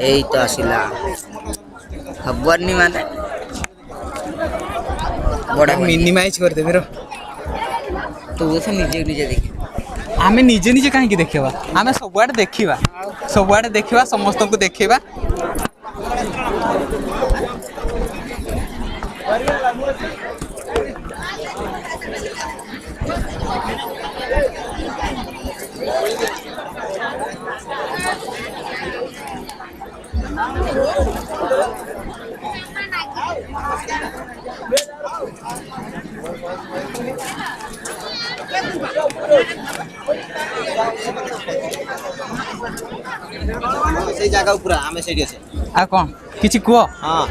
ଏଇ ତ ଆସିଲା, ହବନି ମାନେ ବଡ଼। ମିନିମାଇଜ କରିଦେବି ର। ତୁ ସେ ନିଜେ ନିଜେ ଦେଖ। ଆମେ ନିଜେ ନିଜେ କାହିଁକି ଦେଖିବା? ଆମେ ସବୁଆଡ଼େ ଦେଖିବା, ସବୁଆଡ଼େ ଦେଖିବା, ସମସ୍ତଙ୍କୁ ଦେଖେଇବା। ସେଇ ଜାଗା ପୁରା ଆମେ ସେଇଠି ଅଛେ। ଆଉ କ'ଣ କିଛି କୁହ? ହଁ।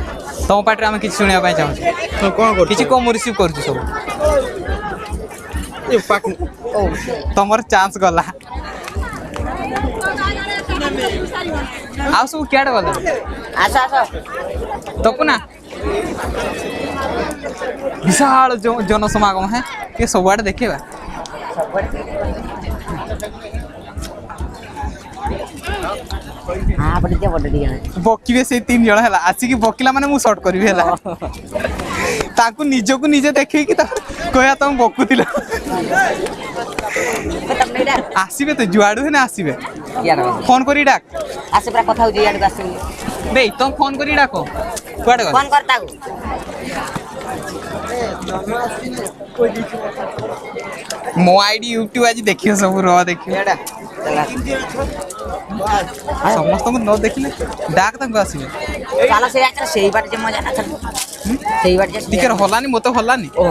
ତମ ପାଟିରେ ଆମେ କିଛି ଶୁଣିବା ପାଇଁ ଚାହୁଁଛୁ। କ'ଣ କରୁଛୁ? କିଛି କୁହ, ମୁଁ ରିସିଭ୍ କରୁଛି ସବୁ। ତମର ଚାନ୍ସ ଗଲା। ଆଉ ସବୁ କିଆଡ଼େ ଗଲେ? ଆସ ଆସ। ତପୁନା, ବିଶାଳ ଜନସମାଗମ ହେ, ଟିକେ ସବୁଆଡ଼େ ଦେଖିବା। ହଁ, ଟିକେ ବଡ଼ ଟିକେ। ବକିବେ ସେଇ ତିନି ଜଣ ହେଲା, ଆସିକି ବକିଲା ମାନେ ମୁଁ ସର୍ଟ କରିବି ହେଲା। ତାଙ୍କୁ ନିଜକୁ ନିଜେ ଦେଖେଇକି କହିବା ତମେ ବକୁଥିଲ। ଆସିବେ ତ, ଯୁଆଡୁ ହେଲେ ଆସିବେ। ଫୋନ କରି ଡାକ। ଆସେ, ପୁରା କଥା ହଉଛି, ଇଆଡକୁ ଆସିବୁ। ଦେଇ, ତମେ ଫୋନ କରି ଡାକ, କୁଆଡେ ଗଲେ? ଫୋନ କର ତାକୁ। ମୋ ଆଇଡି ୟୁଟ୍ୟୁବ ଆଜି ଦେଖିବ ସବୁ, ର ଦେଖିବ। ସମସ୍ତଙ୍କୁ ନ ଦେଖିଲେ ଡାକ, ତାଙ୍କୁ ଆସିବେ। ଚାଲ ସେଇ, ସେଇ ବାଟେ ଯେ ମଜା ନା, ସେଇ ବାଟେ। ଟିକେ ହଲାନି, ମୋତେ ହଲାନି। ଓ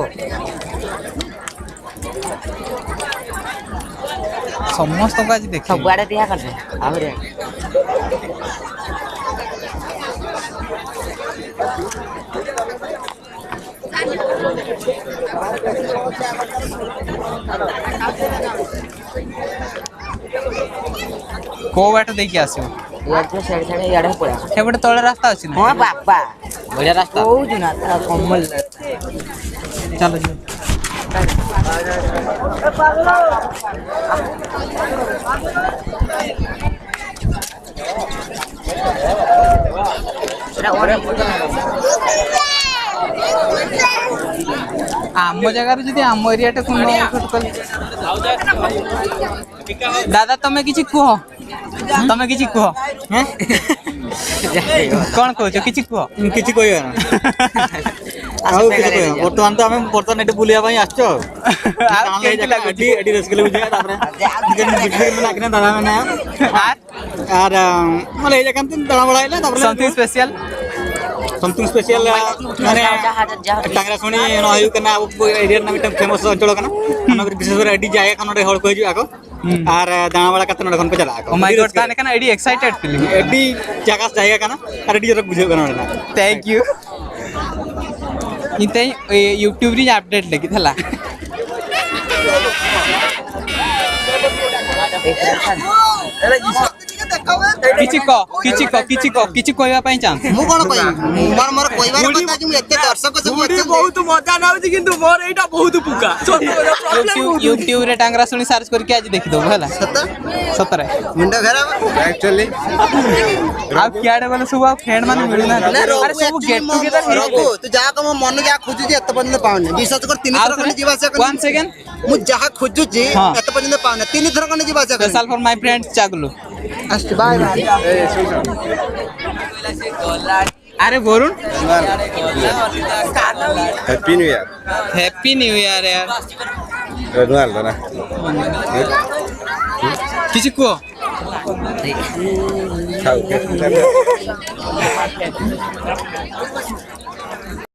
ସମସ୍ତଙ୍କୁ ଆଜି ଦେଖ। ସବୁଆଡ଼େ ଦିଆ କରିଦେ ଆହୁରି। କୋଉ ବାଟ ଦେଇକି ଆସିବ? ଇଆଡ଼େ ସିଆଡ଼େ ସିଆଡ଼େ ଇଆଡ଼େ ପଳେଇବା। ସେପଟେ ତଳେ ରାସ୍ତା ଅଛି ନା? ହଁ ବାବା, ବଢ଼ିଆ ରାସ୍ତା କହୁଛୁ ନା, କମଲ। ଚାଲ ଯିବା। ଆମ ଜାଗାରେ ଯଦି ଆମ ଏରିଆଟାକୁ ନ କଲେ। ଦାଦା, ତମେ କିଛି କୁହ, ତମେ କିଛି କୁହ। କ'ଣ କହୁଛ? କିଛି କୁହ। କିଛି କହିବା ନା ଆଉ କିଛି କହିବା? ବର୍ତ୍ତମାନ ତ ଆମେ ବର୍ତ୍ତମାନ ଏଠି ବୁଲିବା ପାଇଁ ଆସିଛୁ। ଆଉ କେମିତି ଲାଗୁଛି ଏଠି? ରେସ୍କ ଯିବା, ତାପରେ ଦାଦା ମାନେ আর মানে এই জায়গা দাঁড়া বড়া তারপরে ସମଥିଙ୍ଗ ସ୍ପେଶିଆଲ। ସମଥିଙ୍ଗ ସ୍ପେଶିଆଲ ମାନେ ଟାଙ୍ଗରାଶୁଣି ନ kana area na mitang famous ଅଞ୍ଚଳ kana ବିଶେଷ କରି ଏଠି ଜାଗା ଖାନ ହଳ କହି ଆକ আর দাঁড়া বাড়া কাতে নড়ে খন চালা। ଓ ମାଇ ଗଡ୍, ତାନେ kana AD excited feeling. AD জায়গা জায়গা kana আর এডি জরক বুঝে kana না। Thank you. ইতে यूट्यूब রি अपडेट লাগি ହେଲା। କିଛି କହ, କିଛି କହ, କିଛି କହ, କିଛି କହିବା ପାଇଁ ଚାନ୍ସ। ମୁଁ କଣ କହିବି? ମୋର ମୋର କହିବାର କଥା କି ମୁଁ ଏତେ ଦର୍ଶକ ସବୁ ଅଛନ୍ତି, ବହୁତ ମଜା ନାଗୁଛି, କିନ୍ତୁ ମୋର ଏଇଟା ବହୁତ ପୁକା। ୟୁଟ୍ୟୁବ ରେ ଟାଙ୍ଗରା ଶୁଣି ସର୍ଚ୍ଚ କରିକି ଆଜି ଦେଖିଦବୁ ହେଲା। ସତ ସତରେ। ମୁଣ୍ଡ ଖରାପ ଆକ୍ଚୁଆଲି। ଆଉ କିଆଡେ ଗଲେ ସବୁ? ଆଉ ଫ୍ରେଣ୍ଡ ମାନେ ମିଳୁନାହାନ୍ତି। ଆରେ ସବୁ ଗେଟ୍ ଟୁଗେଦର। ରଘୁ, ତୁ ଯାହା କହ, ମୋ ମନ ଯାହା ଖୋଜୁଛି ଏତେ ପର୍ଯ୍ୟନ୍ତ ପାଉନି। ବିଶ୍ୱାସ କର, ତିନି ଥର ଖଣ୍ଡେ ଯିବା ଆସିବା। One second. ମୁଁ ଯାହା ଖୋଜୁଛି ଏତେ ପର୍ଯ୍ୟନ୍ତ ପାଉନି, ତିନି ଥର ଖଣ୍ଡେ ଯିବା ଆସିବା। Special for my friend Chaglu. ଆସୁଛି, ବାଏ ବାଏ। ଆରେ Varun. Happy new year. Happy new year यार। ରୋନାଲ୍ଡୋ ନା? କିଛି କୁହ। ଥାଉ।